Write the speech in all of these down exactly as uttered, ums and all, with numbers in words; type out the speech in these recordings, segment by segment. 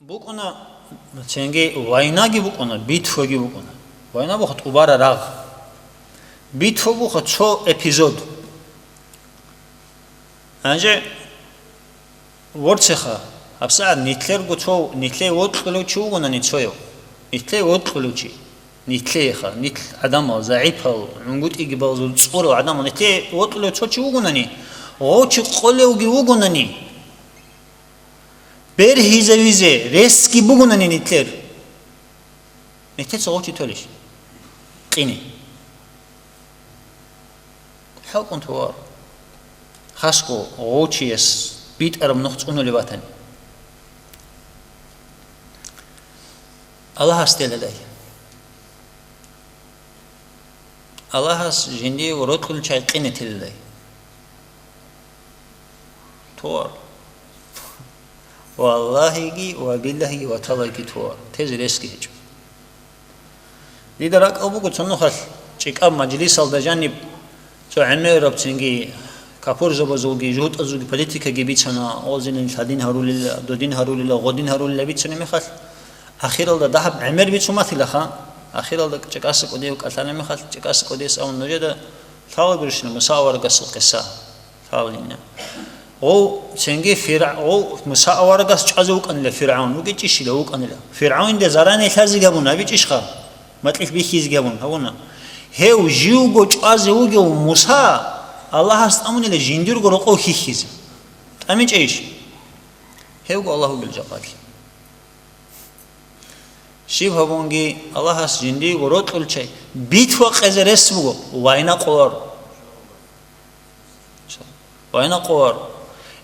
БукӀуна, цинги вайнаги букӀуна, битваги букӀуна. Вайна буха тӀубара рагъ. Битва буха цо эпизод. Гьанже ворцеха, гьабсагӀат нилъерго цо, нилъее вокьулев чи вугонани цояв. Нилъее вокьулев чи. Нилъееха, нилъ гӀадамал, загӀипал, гӀунгутӀиги балзул цӀурал гӀадамал, нилъее вокьулев цо чи вугонани, гъов чи къолевги вугонани, бергьизавизе ресги бугонани нилъер, нилъеца гъов чи толищ? Къине. ХӀалкӀун товар. Хасго гъов чияс битӀараб нух цӀунулев ватани. Аллагьас теледай. Аллагьас жиндие рокьул чай къине теледай. Товар. Валлагьиги ва биллагьиги ва таллагьиги товар. Тезе ресги гьечӀо. Дида ракӀал буго цо нухалъ чӀикӀаб мажлисалда жаниб цо гӀемераб цинги капурзабазулги, жугьутӀазулги политикаги бицана, гъозилин лъадин гьарулила, додин гьарулила, гъодин гьарулила бицунеб мехалъ, ахиралда дагьаб гӀемер бицун батилаха, ахиралда чӀикӀаса кӀудияв кӀалъана мехалъ, чӀикӀаса кӀудияс абун нужеда лъала гурищина Муса аварагасул къиса. Гьавлина. Гъов цинги Фиргь-, гъов Муса аварагас чӀвазе вукӀанила ФиргӀавн, вукӀинчӀищила вукӀанила. ФиргӀавнде зарани лъазе гьабун гьабичӀищха? Макьилъ бихьизе гьабун гьавуна. Гьев живго чӀвазе вугев Муса Аллагьас тӀамунила жиндирго рокъов хьихьизе. ТӀамичӀейищ? Гьевго Аллагь вугел жакъаги. Щиб гьабунги Аллагьас жиндиего рокьул чай битва къезе рес буго, вайна къоларо. Вайна къоларо.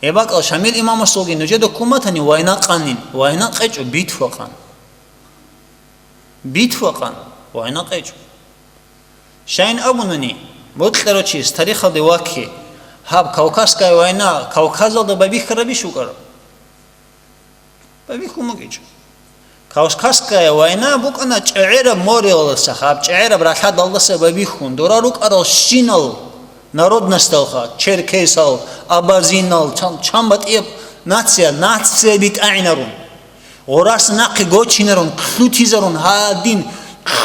Эбакъал Шамил имамасулги нужеда ккун батани вайна къанин, вайна къечӀо, битва къан. Битва къан, вайна къечӀо. Щайин абунани, бокьарав чияс тарихалде вакке, гьаб Кавказская война Кавказалда байбихьарабищ вукӀараб? Байбихьун букӀинчӀо. Кавказская война букӀана чӀегӀераб мореялдаса, гьаб чӀегӀераб ралъадалдаса байбихьун, дора рукӀарал щинал народносталха, черкесал, абазинал, чан, чан батӀияб нация, нация битӀагӀинарун. Гъорас нахъе гочинарун, лъутизарун гьадин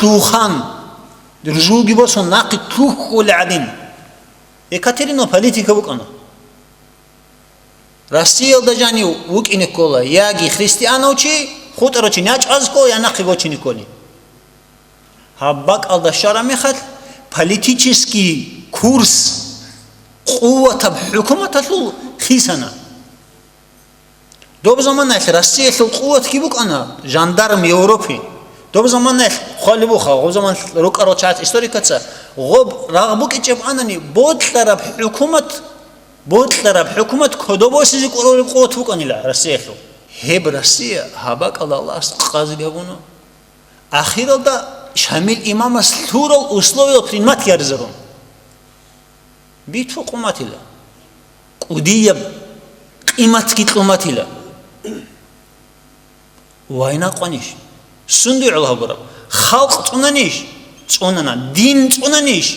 лъухан, ржуги босун нахъе лъухьулел гӀадин. Екатерина политика букӀана. Россиялда жанив вукӀине ккола, яги христианав чи, хутӀарав чи нячӀаз ккола, я нахъе гочине кколин. Гьаб бакӀалда щвараб мехалъ, политический курс къуватаб хӀукуматалъул хисана. Доб заманаялъ Россиялъул къуватги букӀана жандарм Европе. Доб заманаялъ хъвалеб буха, гъоб заман рукӀарал чагӀаз историкаца, гъоб рагъ букӀичӀеб анани, бокьараб хӀукумат, бокьараб хӀукумат кодобосизе кӀоролеб къуват букӀанила Россиялъул. Гьеб Россия гьаб бакӀалда Аллагьас къазе гьабуна. Ахиралда Шамил имамас лъурал условиял примат яризарун. Битва къуматила. КӀудияб къиматги кьуматила. Вайна къванищ? Сунда гӀоло гьабураб? Халкъ цӀунанищ? ЦӀунана. Дин цӀунанищ?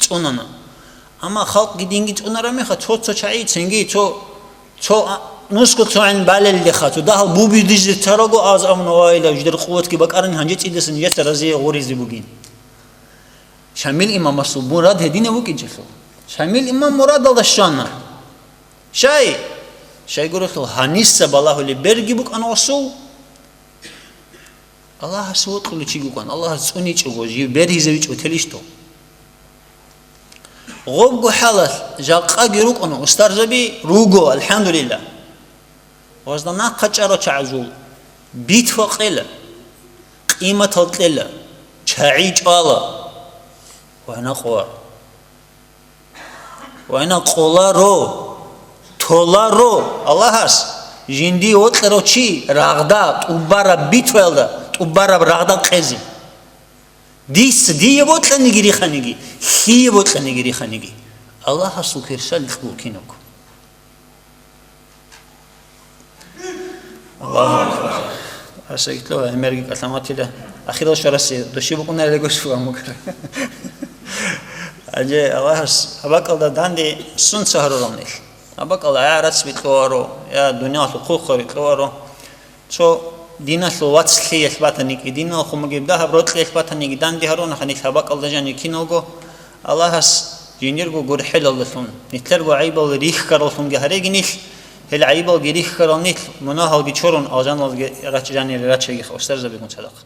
ЦӀунана. Амма халкъги динги цӀунараб меха, цо-цо чагӀи цинги, цо, цо, а, нусго цо гӀин балелдеха, цо дагьал бубидизе цараго аз амнавайила, жидер къуватги бакӀарани гьанже цӀидасан нижеца разие гъуризе бугин. Шамил имамасул мурад гьединав вукӀинчӀелъул. Шамил имам мурадалда щвана. Щай? Щайгурелъул гьаниса балагьулеб берги букӀана гъосул. Аллагьас вокьулев чи вукӀана, Аллагьас цӀуничӀого, жив бергьизавичӀого телищ дов. Гъобго хӀалалъ жакъаги рукӀуна устарзаби, руго, алхӀамдулиллагь. Гъозда нахъа чӀарав чагӀазул битва къела, къиматал кьела, чагӀи чӀвала. Вайна къвар. Вайна къоларо, толаро Аллагьас, жинди вокьарав чи рагъда, тӀубараб битваялда, тӀубараб рагъда къезе. Дица дие бокьаниги риханиги, лъие бокьаниги риханиги, Аллагьасул кверщаликь вукинабго. Аллагьу акбар. Асагитлъо гӀемерги кӀалъаматила. Ахирал шараси доши букӀунарила гошуа мукӀар. Гьанже Аллагьас абакӀалда данде сунца гьарурал нилъ. Абакъала я рацби кьоларо, я дуниялалъул хъухъаби кьоларо. Цо Диналъул вацлъиялъ батаниги, диналъул хъумагиб дагьаб рокьиялъ батаниги данде гьарунаха нилъ гьаб бакӀалда жанир киналго, Аллагьас жиндирго гурхӀелалдалъун, нилъерго гӀайибал рихьараллъунги гьареги нилъ, гьел гӀайибалги рихьарал нилъ, мунагьалги чурун, алжаналги рач-, жанире рачеги, устарзабигун цадахъ.